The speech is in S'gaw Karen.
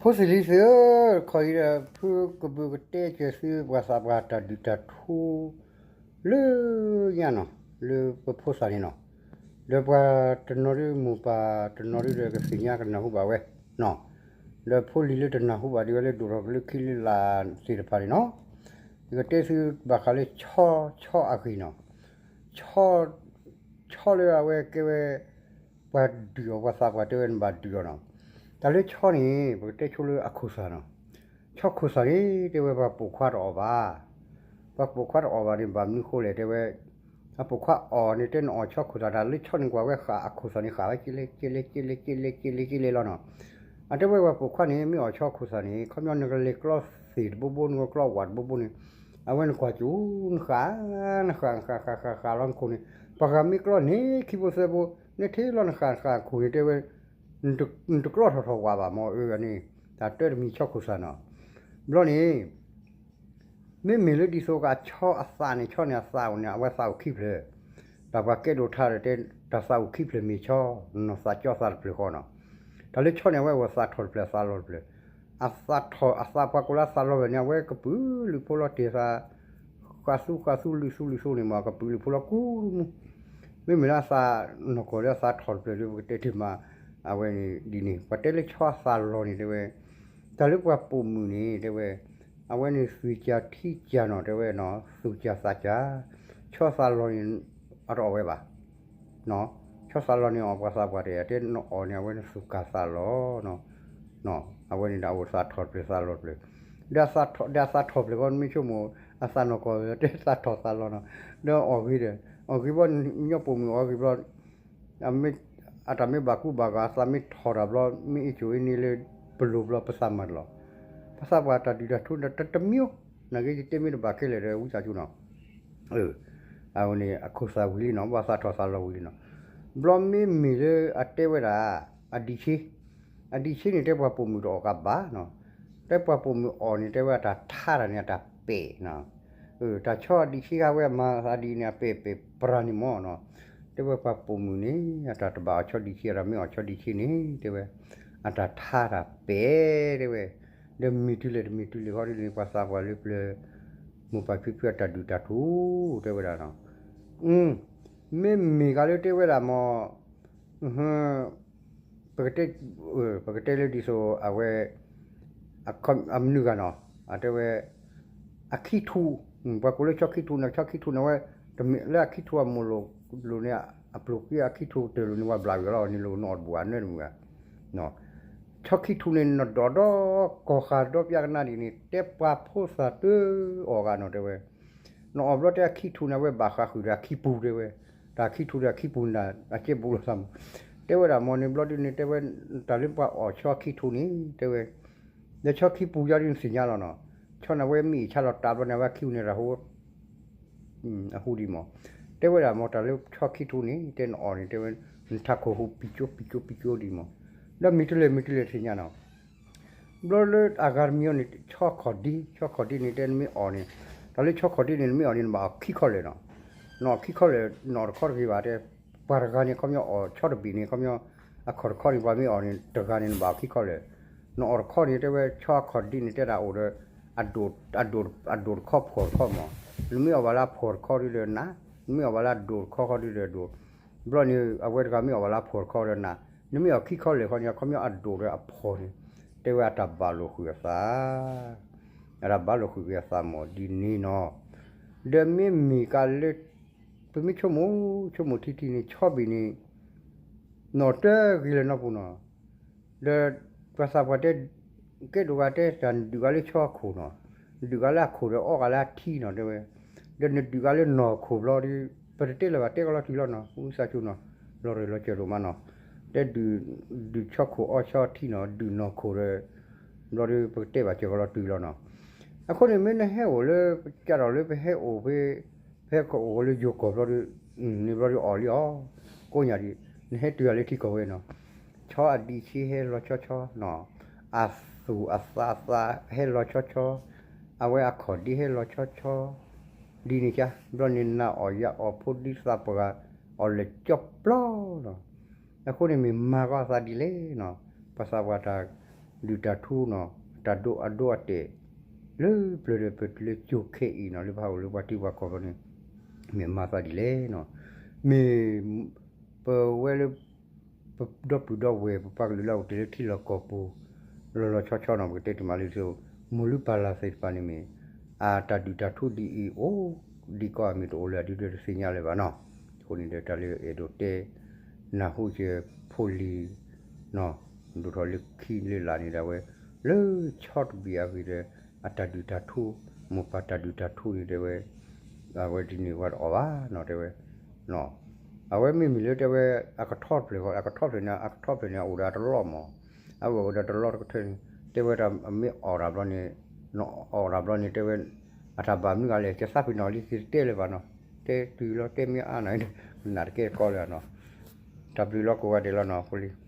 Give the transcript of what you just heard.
ဖိသ့ၣ်လံၤသ့ၣ်ဧၢ, ခီအံၤဒီး ဖုကဘုးကတဲစၢၤသုပှၤသးပှၢ်တၢ်ဒုးတၢ်ထူ လၢညါနီၤ, လၢပဖိသၣ်န့ၣ်နီၤ, ဒီးပှၤတနီၤဒုးမိၢ်ပၢ်တနီၤဒုးဒီးကသ့ၣ်ညါကနၢ်ဟူဘၣ်ဝဲနီၤ, ဒီးဖိလံၤလၢတနၢ်ဟူဘၣ်ဒံးဝဲလၢဒိၣ်ထီၣ်ကလၢခံလၢလာ်သ့ၣ်တဖၣ်န့ၣ်နီၤ, ယကတဲသုဘၣ်ဃးလၢဆီ ဆီအဂ့ၢ်နီၤ, ဆီ ဆီလၢအဝဲကဲဝဲ ပှၤဒုးအီၤ ပှၤသးပှၢ်တဲဝဲနဘၣ်ဒုးအီၤနီၤ, တၢ်လၢဆီန့ၣ် ပကတဲဆိလၢအခိၣ်သၣ်နီၤ, ဆီခိၣ်သၣ်န့ၣ် တဲဝဲပှၤပိာ်ခွါတအီၣ်ဘၣ်, ပှၤပိာ်ခွါတအီၣ်ဘၣ်န့ၣ် ဘၣ်မနုၤဃိလဲၣ် တဲဝဲ အပိာ်ခွါအီၣ်န့ၣ် တဲနအီၣ်ဆီခိၣ်သၣ် တၢ်လၢဆီန့ၣ်ကွၢ်ဝဲဃာ်အခိၣ်သၣ်န့ၣ် ဃာ်ဝဲကလဲကလဲကလဲကလဲကလဲကလဲလီၤနီၤ, အတဲဝဲပှၤပိာ်ခွါန့ၣ် မ့ၢ်အီၣ်ဆီခိၣ်သၣ်န့ၣ် ခီပညီနကလဲၤကျီသ့ၣ်တဘိဘိ နကကျီဝးတဘိဘိန့ၣ် အဝဲနကွၢ်ကၠူ နဃာ် နဃာ် နဃာ် ဃာ် ဃာ် ဃာ်လီၤနခိၣ်န့ၣ်, ပှၤဂၤမ့ၢ်ကျီန့ၢ်ခံဘိသၢဘိ နထံၣ်လီၤနဃာ် နဃာ်ခိၣ်န့ၣ် တဲဝဲ နတကျီထီၣ်ထီၣ်ဝးဘၣ်မ့ၢ် အၢန့ၣ် တၢ်တၢတမံၤဆီခိၣ်သၣ်နီၤ, ဘျီန့ၣ် မ့မ့ၢ်လၢဒ်သိးကဆီအသးန့ၣ် ဆီန့ၣ်အသးအိၣ်န့ၣ် အဝဲသးအိၣ်ခံဖျၢၣ်, တၢ်ပှၤကဲဒိၣ်ထါဒီးတဲ တၢ်သးအိၣ်ခံဖျၢၣ်မ့ၢ်ဆီ, နီၢ်သးကၠီသးတဖျၢၣ်ဃီနီၤ, တၢ်လၢဆီန့ၣ် အဝဲအိၣ်သးထီၣ်တဖျၢၣ် အသးလီၤတဖျၢၣ်, အသးထီၣ် အသးပှၤကိးလၢသးလီၤဖျၢၣ်န့ၣ် အဝဲကပုာ်လုးဖိလီၤတ့ၢ်သး ဃးသူဃးသူလုးသူလုးသူန့ၣ်မ့ၢ် ကပုာ်လုးဖိလီၤကူမူ, မ့မ့ၢ်လၢအသးနီၢ်ကီၢ်လၢအသးထီၣ်တဖျၢၣ်ဒီး ပကတဲတ့ၢ်မး အဝဲန့ၣ်ဒ်န့ၣ် ပှၤတဲလၢဆီအသးလီၤန့ၣ်တဲဝဲ, တၢ်လၢပှၤပိာ်မုၣ်န့ၣ်တဲဝဲ, အဝဲန့ၣ်သွံၣ်ကၢ်ထံကၢ်နီၤ တဲဝဲနီၤ သူၣ်ကၢ်သးကၢ်, ဆီသးလီၤန့ၣ် အတအီၣ်ဝဲဘၣ် ဆီသးလီၤန့ၣ်အီၣ်ပှၤသးပှၢ်တဂၤ တဲနအီၣ်န့ၣ် အဝဲန့ၣ်သူၣ်ကၢ်သးလီၤ, အဝဲန့ၣ်ဒီးအအိၣ်သးထီၣ်တဖျၢၣ်သးလီၤတဖျၢၣ်, ဒီးအသးထီၣ်ဖျၢၣ်ဃီ နမ့ၢ်ဆိကမိၣ် အသးနီၢ်ကီၢ်တဲသးထီၣ်သးလီၤနီၤ, ဒီးအီၣ်ဂ့ၤဒီး အီၣ်ဂ့ၤဘျီ ညီပိာ်မုၣ်အီၣ်ဂ့ၤဘျီ အတၢ်မ့ၢ်ဘၣ်ကူဘၣ်ဂာ် အသးမ့ၢ်ထီၣ်တၢ်ဘျီ မ့ၢ်အ့ၣ်ကိၣ်အ့ၣ်န့ၣ်လၢပလိၤဘျီ ပသးမၤတလီၤ, ပသးပှၢ်တၢ်ဒုၣ်တၢ်ထူတမံၤ နာ်က့ယတဲမ့ၢ်တဘၣ်ခဲလၢာ်ဒီး ဝံသးစူၤနီၤ အဝဲန့ၣ် အခိၣ်သးဝံၤလံနီၤ ဘၣ်သးထီၣ်သးလီၤဝံၤလံနီၤ, ဘျီမ့မ့ၢ်လၢအတဲဝဲဒၣ် အဒံးဆ့, အဒံးဆ့န့ၣ် တဲပှၤပိာ်မုၣ်တအီၣ်ကဘၣ်နီၤ, တဲပှၤပိာ်မုၣ်အီၣ်န့ၣ် တဲဝဲတၢ်ထါတၢ်န့ၣ် အတၢ်ပဲာ်နီၤ, တၢ်ဆီအဒံးဆ့ဟးဝဲမၤသးဒ်န့ၣ် အပဲာ်ပဲာ်ပြၤန့ၣ်မ့ၢ်နီၤ, တဲဝဲပှၤပိာ်မုၣ်န့ၣ် အတၢ်တဘၣ်အီၣ်ဆီဒံးဆ့ အတၢ်မ့ၢ်အီၣ်ဆီဒံးဆ့န့ၣ် တဲဝဲ အတၢ်ထါတၢ်ပဲာ် တဲဝဲ, ဒီးမ့ၢ်တုၤလဲၣ်တမ့ၢ်တုၤလဲၣ်ဃီဒ်န့ၣ် ပှၤသးပှၢ်လၢပျၢၤ မိၢ်ပၢ်ဖံဖုအတၢ်ဒုၣ်တၢ်ထူ တဲဝဲဒၣ်နီၤ, မ့မ့ၢ်ကးလၢတဲဝဲဒၣ်မ့ၢ် ပကတဲ ပကတဲလၢဒ်သိးအဝဲ အမနုၤဂၤနီၤ အတဲဝဲ အခံထူၣ်, ပှၤကိးလၢဆီခံထူၣ်န့ၣ် ဆီခံထူၣ်န့ၣ်ဝဲ တမ့ၢ်လၢအခံထူၣ်အမိၢ်လိၣ်န့ၣ် အပျိၢ်ခံအခံထူၣ်တၢၢ်လိာ်န့ၣ် ပှၤဘျးဝံၤလီၤန့ၣ် လိာ်နအီၣ်တဘူၣ်အနၢတမုာ်ဂၤ ဆီခံထူၣ်န့ၣ် နဒိးဒီးကီၢ်ဃာ်ဒီပျၢ်ကနၣ်ဒ်န့ၣ် တဲပှၤဖိသၣ်တအီၣ်ဂၤနီၤ တဲဝဲ နအီၣ်ဘျီတဲအခံထူၣ်န့ၣ် အဝဲဘၣ်ဃးဃုာ်ဒီးအခံပူၤတဲဝဲ, တၢ်ခံထူၣ်ဒီးအခံပူၤန့ၣ် အကဲဘူးလိာ်သးမး, တဲဝဲဒၣ်မ့ၢ်န့ၣ်ဘျီဒ်န့ၣ် တဲဝဲ တၢ်လၢပှၤအီၣ်ဆီခံထူၣ်န့ၣ် တဲဝဲ ဒီးဆီခံပူၤယါဒ်န့ၣ်သ့ၣ်ညါလီၤနီၤ, ဆီန့ၣ်အဝဲမ့ၢ်အ့ၣ်ဆါလီၤတၢ်ဘျီန့ၣ် အဝဲခံပူၤန့ၣ်တၢ်ဟူ အဟူဒံးမး, တဲဝဲဒၣ်မ့ၢ်တၢ်လၢဆီခံထူၣ်န့ၣ် တဲနအီၣ်န့ၣ် တဲဝဲ နထးခိၣ်ဟူပံကၠိပံကၠိပံကၠိဒံးမး, ဒီးမ့ၢ်တုၤလဲၣ်မ့ၢ်တုၤလဲၣ်သ့ၣ်ညါနီၤ ဘျီလၢအဂၤတမံၤအံၤန့ၣ် ဆီခီၣ်ဒ့, ဆီခီၣ်ဒ့န့ၣ် တဲနမ့ၢ်အီၣ်န့ၣ်, တၢ်လၢဆီခီၣ်ဒ့န့ၣ် နမ့ၢ်အီၣ်န့ၣ် နဘၣ်အီၣ်ခံခီလဲၣ်နီၤ, နအီၣ်ခံခီလဲၣ် နအီၣ်တခီတဂ့ၤဘၣ်တဲ, ပှၤတဂၤန့ၣ် ခီပညီအီၣ်ဆီတဘ့ၣ်န့ၣ် ခီပညီ အခီၣ်တခီန့ၣ် ပှၤမ့ၢ်အီၣ်န့ၣ် တဂၤန့ၣ် နဘၣ်အီၣ်ခံခီလဲၣ်, နအီၣ်တခီန့ၣ် တဲဝဲဆီခီၣ်ဒ့န့ၣ် တဲဒၣ်အိၣ်ဒီး အဒိၣ်, အဒိၣ်တခီဖှီၣ်တခီမး, နမ့ၢ်အီၣ်ဘၣ်လၢအဖှီၣ်တခီဒ်ဒီးနၤ, နမ့ၢ်အီၣ်ဘၣ်လၢအဒိၣ်တခီဃီဒ်ဒီးဒိၣ်, ဘျီန့ၣ် အဝဲတဂၤမ့ၢ်အီၣ်ဘၣ်လၢအဖှီၣ်တခီဒီးနၤ, နမ့ၢ်အီၣ်ခံခီလဲၣ်ဃီန့ၣ် ခီပညီအဒိၣ်ဒီးအဖှီၣ်န့ၣ် တဲဝဲအတၢ်ဘၣ်လိာ်ဃုာ်အသး, အတၢ်ဘၣ်လိာ်ဃုာ်က့ၤအသးမးဒ်န့ၣ်နီၤ, ဒီးမ့မ့ၢ်ကးလၢ ပမ့ၢ်ဆိကမိၣ် ဆိကမိၣ်ထံထံန့ၣ် ဆီဘ့ၣ်န့ၣ် နီၣ်တဂ့ၤလၢၤနီတပူၤနီၤ, ဒီးပှၤသးပှၢ်တဲ ကဲဒိၣ်ဂၤတဲတၢ် နဒုးဂၤလၢဆီအခိၣ်နီၤ, နဒုးဂၤလၢအခိၣ်ဒီးအီၣ်ဂၤလၢအထံနီၤ တဲဝဲ, ဒီးနဒုးဂၤလၢနီၢ်ခိၣ်ဘျီဒီး ပတတဲလၢၤဘၣ် တဲကလီၤတုၤလီၤနီၤ ဝံသးစူၤနီၤ, လီၤရ့ၣ်လီၤစၢၤဒိၣ်မးနီၤ, တဲဒုး ဒုးဆီခိၣ်အီဆီထံနီၤ ဒုးနီၢ်ခိၣ်ဒီး ဘျီဒီး ပကတဲဘၣ်စၢၤကလီၤတုၤလီၤနီၤ, အဃိန့ၣ် မ့ၢ်နဟဲအိၣ်လၢ ကးထီၣ်လၢပဟဲအိၣ်ဖဲ ပဟဲအိၣ်လၢယိၤကီၢ်ဘျီဒီး န့ၣ်ဘျီဒီးအီၣ်လံအီၤ, ကိးညါဒံး နဟဲတုၤအလၢထံကီၢ်ဝဲနီၤ, ဆီအဒံးဆ့ဟဲလီၤဆီဆီနီၤ, အသူၣ်အသးအသးဟဲလီၤဆီဆီ, အဝဲအခီၣ်ဒ့ဟဲလီၤဆီဆီ, ဒ်န့ၣ်ကါ ဘျီန့ၣ်နၤအီၣ်ယၤအီၣ်ဖိဒံသးပှၢ် အီၣ်လဲၤကၠီပျီနီၤ, အဃိန့ၣ်မ့ၢ်မၤကီအသးဒ်လဲၣ်နီၤ, ပှၤသးပှၢ်တၢ် တၢ်ဒုးတၢ်ထူနီၤ တၢ်ဒိအဒိအတဲာ် လၢပျၢၤဒီးပတုၤလၢကၠိခဲအံၤနီၤ လၢပဟးအိၣ်လၢပှၤထံပှၤကီၢ်ဘျီန့ၣ် မ့ၢ်မၤသးဒ်လဲၣ်နီၤ မ့ၢ် ပဝဲလၢ ပဒီပုၢ်ဒီဝဲၢ် ပပှၤကလုာ်လၢအအိၣ်တ့ၢ်လၢထံလီၢ်ကီၢ်ပူၤ လီၤလီၤဆီဆီနီၤ ပကတဲတမံၤလၢ မိၢ်လုၢ်ပၢ်လၢ်သ့ၣ်တဖၣ်န့ၣ်မ့ၢ် အတၢ်ဒုးတၢ်ထူဒ်အံၤအိၣ် ဒ်ကီးအမ့ၢ်တအိၣ်လၢအဒုဒီးတသ့ၣ်ညါလၢၤဘၣ်နီၤ အဃိန့ၣ်ဒီးတၢ်လၢအဲၣ်ဒိးတဲ နၢ်ဟူက့ၤဖိလံၤ ဒိၣ်ထီၣ်လၢခံလၢလာ်န့ၣ်ဒီးဝဲ လၢဆီတဘ့ၣ်အဂ့ၢ်ဒီး အတၢ်ဒုးတၢ်ထူ မိၢ်ပၢ်တၢ်ဒုးတၢ်ထူန့ၣ်တဲဝဲ အဝဲဒ်န့ၣ်ဝဲတအီၣ်ဘၣ်နီၤတဲဝဲ အဝဲမ့မ့ၢ်လၢတဲဝဲ အကထီတဖျၢၣ်ဃီ အကထီဖျၢၣ်န့ၣ် အကထီဖျၢၣ်န့ၣ် အအိၣ်ဒီးအတလီၢ်မး အဝဲအိၣ်ဒီးတလီၢ်တကထၢန့ၣ် တဲဝဲဒၣ်မ့ၢ်အီၣ်တၢ်ဘျီန့ၣ် အီၣ်တၢ်ဘျီန့ၣ်တဲဝဲ အတၢ်ဘၣ်မနုၤဂၤလဲၣ် ကသးပ့ၤနီၣ်လံသ့ၣ်တတဲလၢၤဘၣ်နီၤ တဲတုၤလီၤတဲမ့ၢ်အါနီၤ နၢ်တကဲတကီလၢၤနီၤ တၢ်ဘျုးလီၤကိးဂၤဒဲးလီၤနီၤ ဖိလံၤ